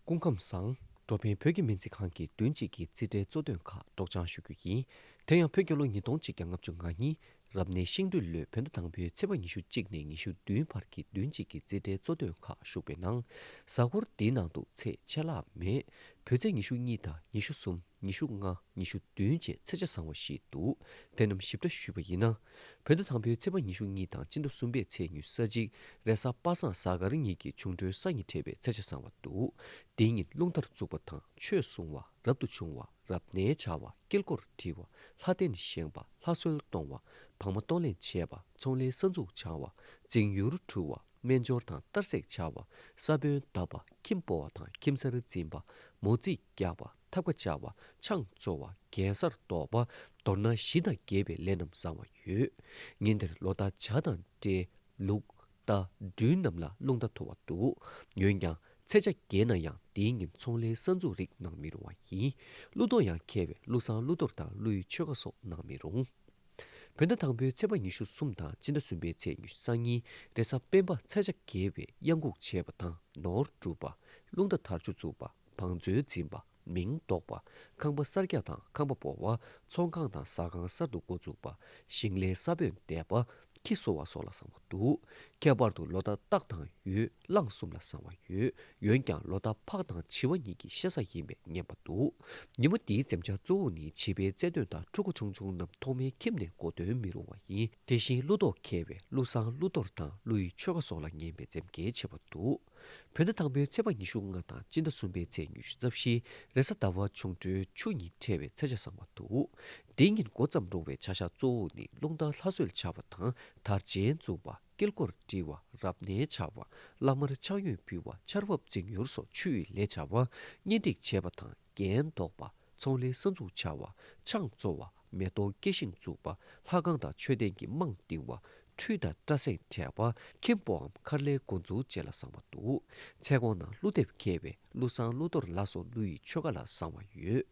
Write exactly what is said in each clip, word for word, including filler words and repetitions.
སྐུ་ཁམས་བཟང་། འགྲོ་ཕན་བོད་ཀྱི་སྨན་རྩིས་ཁང་གི་བདུན་གཅིག་གི་རྩིས་ཁྲའི་གཙོ་དོན་ཁག་སྒྲོག་སྦྱང་ཞུ་རྒྱུ་ཡིན། དེ་ཡང་བོད་རྒྱལ་ལོ་ཉིས་སྟོང་གཅིག་བརྒྱ་ལྔ་བཅུ་ང་གཉིས་རབ་གནས་ཤིང་སྦྲུལ་ལོའི་བོད་ཟླ་དང་པོའི་ཚེས་པ་ཉི་ཤུ་གཅིག་ནས་ཉི་ཤུ་བདུན་བར་གྱི་བདུན་གཅིག་གི་རྩིས་ཁྲའི་གཙོ་དོན་ཁག་ཞུགས་པའི་ནང་། གཟའ་འཁོར་འདིའི་ནང་དུ་ཚེས་ཆད་ལྷག་མེད། བོད་ཚེས་ཉི་ཤུ་གཉིས་དང་ཉི་ཤུ་གསུམ། ཉི་ཤུ་ལྔ། ཉི་ཤུ་བདུན་བཅས་ཚེས་ཆ་བཟང་བ་ཞིག་འདུག་དེ་རྣམས་ཞིབ་ཕྲ་ཞུས་པ་ཡིན་ན། བོད་ཟླ་དང་པོའི་ཚེས་པ་ཉི་ཤུ་གཉིས་དང་སྤྱི་ཟླ་གསུམ་པའི་ཚེས་ཉི་ཤུ་རྩ་གཅིག་རེས་གཟའ་པ་སངས་གཟའ་སྐར་གཉིས་ཀྱི་འབྱུང་འཕྲོད་ས་གཉིས་འཕྲད་པའི་ཚེས་ཆ་བཟང་བ་འདུག་འདིའི་ཉིན་རླུང་རྟར་བཙུགས་པ་དང་ཆོས་གསུང་བ། རབ་ཏུ་བྱུང་བ། རབ་གནས་བྱ་བ། དཀྱིལ་འཁོར་འབྲི་བ། ལྷ་རྟེན་བཞེངས་པ། ལྷ་གསོལ་གཏོང་བ། བག་མ་གཏོང་ལེན་བྱེད་པ། ཚོང་ལས་གསར་འཛུགས་བྱ་བ། འཛིང་ཡུར་འཁྲུ་བ། སྨན་སྦྱོར་དང་གཏར་སྲེག་བྱ་བ། ས་བོན་བརྡབ་པ། ཁྱིམ་སྤོ་བ་དང་ཁྱིམ་གསར་འཛིན་པ། མོ་རྩིས་རྒྱག་པ། ཐབ་ཀ་བཅའ་བ། ཆང་བཙོ་བ། རྒྱལ་སར་འདོགས་པ། མདོར་ན་གཞི་དང་རྒྱས་པའི་ལས་རྣམས་བཟང་བ་ཡོད། ཉིན་དེར་ལོ་ཟླ་བྱ་དང་སྤྲེལ། ལུག་རྟ། སྦྲུལ་རྣམས་ལ་རླུང་རྟ་ཐུ་བ་འདུག་ཡོན་ཀྱང་ཚེས་ཆ་རྒྱས་ན་ཡང་དེའི་ཉིན་ཚོང་ལས་གསར་འཛུགས་རིགས་གནང་མི་རུང་བ་ཡིན། ཀླུ་གཏོར་ཡང་མཁས་པས་ཀླུ་བསང་ཀླུ་གཏོར་དང་ཀླུ་ཡི་ཆོ་ག་སོགས་གནང་མི་རུང་། བོད་ཟླ་དང་པོའི་ཚེས་པ་ཉི་ཤུ་གསུམ་དང་སྤྱི་ཟླ་གསུམ་པའི་ཚེས་ཉི་ཤུ་རྩ་གཉིས་རེས་གཟའ་སྤེན་པ་ཚེས་ཆ་རྒྱས་པའི་གཡང་འགུགས་བྱེད་པ་དང་ནོར་སྒྲུབ་པ། རླུང་རྟ་དར་ལྕོག་བཙུགས་པ། བང་མཛོད་འཛིན་པ། མིང་འདོགས་པ། ཁང་པ་གསར་རྒྱག་དང་ཁང་པ་སྤོ་བ། ཚོང་ཁང་དང་ཟ་ཁང་གསར་དུ་འགོ་འཛུགས་པ། ཞིང་ལས་ས་བོན་འདེབས་པ། ཁྱི་གསོ་བ་སོགས་ལ་བཟང་བ་འདུག་ཁྱད་པར་དུ་ལོ་ཟླ་སྟག་དང་ཡོས་གླང་གསུམ་ལ་བཟང་བ་ཡོད། འོན་ཀྱང་ལོ་ཟླ་ཕག་དང་བྱི་བ་གཉིས་ཀྱི་ཤ་ཟ་ཡིན་པས་ངན་པ་འདུག་ཉིན་མོ་འདིའི་འཛེམ་བྱ་གཙོ་བོ་ནི་བྱིས་པའི་རྩེད་འདོན་དང་ཕྲུ་གུ་ཆུང་ཆུང་རྣམས་ཐོག་མའི་ཁྱིམ་ནས་འགོ་འདོན་མི་རུང་བ་ཡིན། དེ་བཞིན་ཀླུ་གཏོར་མཁས་པས་ཀླུ་བསང་ཀླུ་གཏོར་དང་ཀླུ་ཡི་ཆོ་ག་སོགས་ལ་ངན་པའི་འཛེམ་གྱིས་བྱེད་པ་འདུག་བོད་ཟླ་དང་པོའི་ཚེས་པ་ཉི་ཤུ་ལྔ་དང་སྤྱི་ཟླ་གསུམ་པའི་ཚེས་ཉི་ཤུ་རྩ་བཞི་རེས་གཟའ་ཟླ་བ་འབྱུང་འཕྲོད་ཆུ་གཉིས་འཕྲད་པའི་ཚེས་ཆ་བཟང་བ་འདུག་འདིའི་ཉིན་འགོ་བརྩམས་རུང་བའི་བྱ་བཞག་གཙོ་བོ་ནི་རླུང་རྟ་ལྷ་གསོལ་བྱ་བ་དང་དར་ཆེན་འཛུགས་པ། དཀྱིལ་འཁོར་འབྲི་བ། རབ་གནས་བྱ་བ། བླ་མར་ཕྱག་གཡོན་ཕུལ་བ། ཆར་འབབ་འཛིང་ཡུར་སོགས་ཆུ་ཡི་ལས་བྱ་བ། གཉེན་སྒྲིག་བྱེད་པ་དང་རྒྱན་འདོགས་པ། ཚོང་ལས་གསར་འཛུགས་བྱ་བ། ཆང་བཙོ་བ། མེ་ཏོག་སྐྱེ་ཤིང་བཙུགས་པ། ལྷ་ཁང་དང་མཆོད་རྟེན་གྱི་རྨང་བཏིང་བ། ཁྲུས་དང་སྐྲ་སེག་བྲེག་པ། ཁྱིམ་སྤོའམ་མཁར་ལས་འགོ་འཛུགས་བཅས་ལ་བཟང་བ་འདུག་ཚེ་གོང་ན་ཀླུ་འདེབས་མཁས་པས་ཀླུ་བསང་ཀླུ་གཏོར་ལ་སོགས་ཀླུ་ཡི་ཆོ་ག་ལ་བཟང་བ་ཡོད།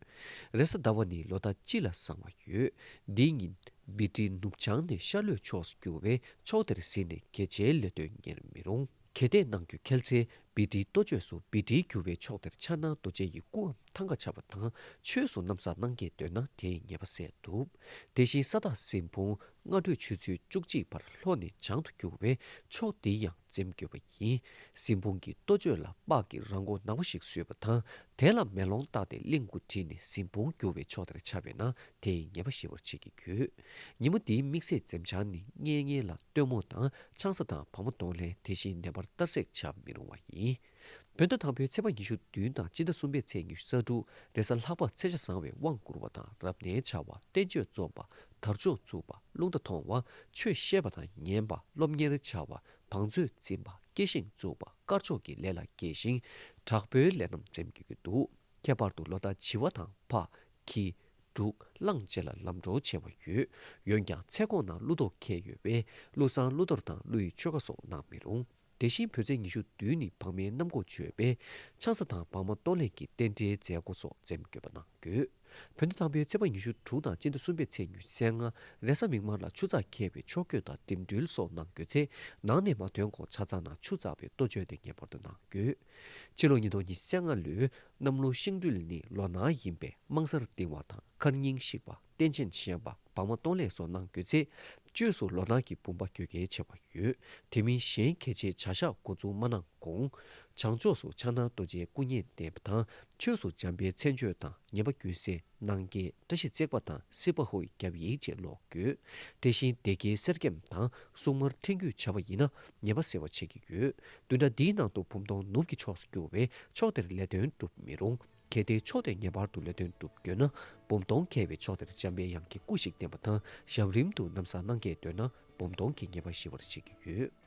རེས་གཟའ་ཟླ་བ་ནི་ལོ་ཟླ་སྤྱི་ལ་བཟང་བ་ཡོད། འདིའི་ཉིན་བི་ཏྲི་ནུབ་བྱང་ནས་ཤར་ལྷོའི་ཕྱོགས་སུ་རྒྱུ་བས་ཕྱོགས་དེར་གཟིགས་ནས་གལ་ཆེའི་ལས་དོན་གཉེར་མི་རུང་། གལ་ཏེ་གནང་རྒྱུ་ཁེལ་ཚེ་བི་ཏྲིའི་གཏོ་བཅོས་སུ་བི་ཏྲིའི་རྒྱུ་བའི་ཕྱོགས་དེར་ཕྱག་ན་རྡོ་རྗེ་ཡི་སྐུའམ་ཐང་ག་ཆགས་པ་དང་ཆོས་སུ་ནམ་བཟའ་གནང་སྐྱེས་འདོད་ན་དེའི་ཉེས་པ་སེལ་ཐུབ། དེ་བཞིན་ས་བདག་ཟིན་ཕུང་སྔ་དྲོའི་ཆུ་ཚོད་བཅུ་གཅིག་བར་ལྷོ་ནས་བྱང་དུ་རྒྱུ་བས་ཕྱོགས་འདི་ཡང་འཛེམ་དགོས་པ་ཡིན། ཟིན་ཕུང་གི་གཏོ་བཅོས་ལ་སྤགས་ཀྱི་ར་མགོ་ནག་པོ་ཞིག་བཟོས་པ་དང་དེ་ལ་མེ་ལོང་བཏགས་ཏེ་གླིང་དགུ་བྲིས་ནས་ཟིན་ཕུང་རྒྱུ་བའི་ཕྱོགས་དེར་ཆགས་པས་ན་དེའི་ཉེས་པ་ཞི་བར་བྱེད་ཀྱི་ཡོད། ཉིན་མོ་འདིའི་དམིགས་བསལ་འཛེམ་བྱ་ནི་གཉེན་ཉེ་ལ་སྟོན་མོ་དང་ཆང་ས་དང་བག་མ་གཏོང་ལེན། དེ་བཞིན་ནད་པར་གཏར་སྲེག་བྱ་མི་རུང་བ་ཡིན། བོད་ཟླ་དང་པོའི་ཚེས་པ་ཉི་ཤུ་བདུན་དང་སྤྱི་ཟླ་གསུམ་པའི་ཚེས་ཉི་ཤུ་རྩ་དྲུག་རེས་གཟའ་ལྷག་པ་ཚེས་ཆ་བཟང་བས་དབང་བསྐུར་བ་དང་རབ་གནས་བྱ་བ། བསྟན་བཅོས་རྩོམ་པ། དར་ལྕོག་བཙུགས་པ། རླུང་རྟ་མཐོང་བ། ཆོས་བཤད་པ་དང་ཉན་པ། སློབ་གཉེར་བྱ་བ། བང་མཛོད་འཛིན་པ། སྐྱེ་ཤིང་བཙུགས་པ། དཀར་ཕྱོགས་ཀྱི་ལས་ལ་དགྱེས་ཤིང་དྲག་པོའི་ལས་རྣམས་འཛེམ་དགོས་ཀྱི་འདུག་ཁྱད་པར་དུ་ལོ་ཟླ་བྱི་བ་དང་ཕག་ཁྱི། འབྲུག་གླང་བཅས་ལ་ལམ་འགྲོ་ཆེ་བ་ཡོད། འོན་ཀྱང་ཚེ་གོང་ན་ཀླུ་གཏོར་མཁས་ཡོད་པས་ཀླུ་བསང་ཀླུ་གཏོར་དང་ཀླུ་ཡི་ཆོ་ག་སོགས་གནང་མི་རུང་། དེ་བཞིན་བོད་ཚེས་ཉི་ཤུ་བདུན་ནི་བག་མའི་གནམ་སྒོ་བྱོས་པས་ཆང་ས་དང་བག་མ་གཏོང་ལེན་གྱི་རྟེན་འབྲེལ་མཛད་སྒོ་སོགས་འཛེམ་དགོས་པ་གནང་དགོས། བོད་ཟླ་དང་པོའི་ཚེས་པ་ཉི་ཤུ་དྲུག་དང་སྤྱི་ཟླ་གསུམ་པའི་ཚེས་ཉི་ཤུ་རྩ་ལྔ་རེས་གཟའ་མིག་དམར་ལ་ཆུ་ཚགས་འཁེལ་བའི་ཕྱོགས་བསྐྱོད་དང་འགྲིམ་འགྲུལ་སོགས་གནང་དགོས་ཚེ་ནང་ནས་མ་ཐོན་གོང་ཆ་ཚང་ནང་ཆུ་བཙགས་པའི་གཏོ་བཅོས་དེ་ངེས་པར་དུ་གནང་དགོས། ཕྱི་ལོ་ཉིས་སྟོང་ཉི་ཤུ་རྩ་ལྔ་ལོའི་གནམ་ལོ་ཤིང་སྦྲུལ་ནི་ལོ་ནག་ཡིན་པས་དམངས་སར་ལྡིང་བ་དང་མཁར་རྙིང་བཤིག་པ། རྟེན་ཆེན་བཞེངས་པ། བག་མ་གཏོང་ལེན་སོགས་གནང་དགོས་ཚེ། བཅོས་སུ་ལོ་ནག་གི་བུམ་པ་དགོས་གལ་ཆེ་བ་ཡོད། དེ་མིན་གཞན་གལ་ཆེའི་བྱ་གཞག་འགོ་འཛུགས་མ་གནང་གོང་། བྱང་ཕྱོགས་སུ་ཕྱག་ན་རྡོ་རྗེའི་སྐུ་བརྙན་བསྟན་པ་དང་ཆོས་སུ་འཇམ་དཔལ་མཚན་བརྗོད་དང་ཉན་པ་རྒྱུད་སེ། གནང་སྐྱེས། བཀྲ་ཤིས་བརྩེགས་པ་དང་སྲིད་པ་ཧོའི་རྒྱབ་ཡིག་བཅས་ཀློག་དགོས། དེ་བཞིན་སྡེ་དགེའི་གསེར་སྐྱེམས་དང་སྲུང་མར་འཕྲིན་བརྒྱུད་བྱ་བ་ཡིན་ན་ཉེས་པ་སེལ་བར་བྱེད་ཀྱི་ཡོད། བདུན་ཕྲག་འདིའི་ནང་དུ་བུམ་སྟོང་ནུབ་ཀྱི་ཕྱོགས་སུ་རྒྱུ་བས་ཕྱོགས་དེར་ལས་དོན་སྒྲུབ་མི་རུང་། གལ་ཏེ་ཕྱོགས་དེར་ངེས་པར་དུ་ལས་དོན་སྒྲུབ་དགོས་ན་བུམ་སྟོང་འཁེལ་བའི་ཕྱོགས་དེར་འཇམ་པའི་དབྱངས་ཀྱི་སྐུ་ཞིག་བསྟན་པ་དང་ཞབས་རིམ་དུ་ན་བཟའ་གནང་སྐྱེས་འདོད་ན་བུམ་སྟོང་གི་ཉེས་པ་ཞི་བར་བྱེད་ཀྱི་ཡོད།